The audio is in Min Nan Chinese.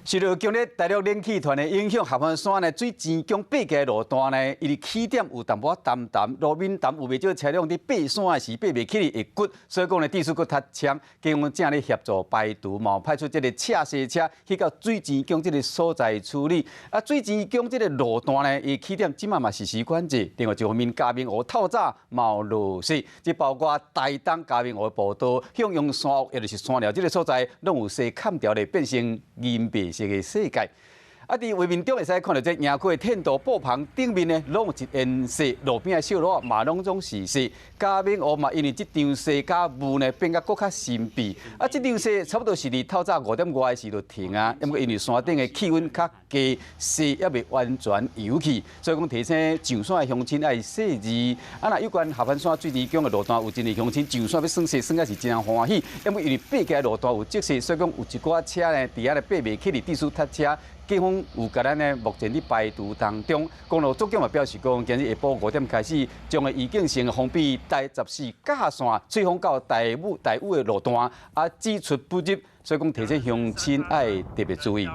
受著強烈大陸冷氣團的影響，合歡山呢水泉郷爬街路段呢，伊佇起點有淡薄仔澹澹，路面澹有袂少車輛佇爬山的時爬袂起來會骨，所以講呢，致使閣塞車。警方正咧協助排除，嘛派出這个拆卸車去到水泉郷這个所在處理。啊，水泉郷這个路段呢，伊起點這馬嘛實施管制。另外一方面，嘉明湖透早嘛有落雪，這包括台東嘉明湖的步道、向陽山屋，也就是山寮這个所在，攏有雪崁著咧，變成銀白色的世界。啊！佇畫面中會使看著這營區的天道布棚頂面呢，攏有一片雪，路邊的小路嘛攏總是雪。嘉明湖嘛，因為這場雪佮霧呢，變甲閣較神秘。啊！這場雪差不多是佇透早5點外時就停啊，毋過因為山頂的氣溫較低，雪猶未完全融去，所以講提醒上山的鄉親愛細膩。啊！若有關合歡山水泉郷的路段有真濟鄉親上山欲耍雪，耍甲是真歡喜。毋過因為爬街的路段有積雪，所以講有一寡車呢，佇遐咧爬袂起來，致使塞車。警方有共咱呢，目前佇排除當中。公路總警嘛表示講，今日下晡5點開始，將會預警性封閉台14甲線翠峰到大武大武的路段，啊，只出不入，所以講提醒鄉親愛特別注意。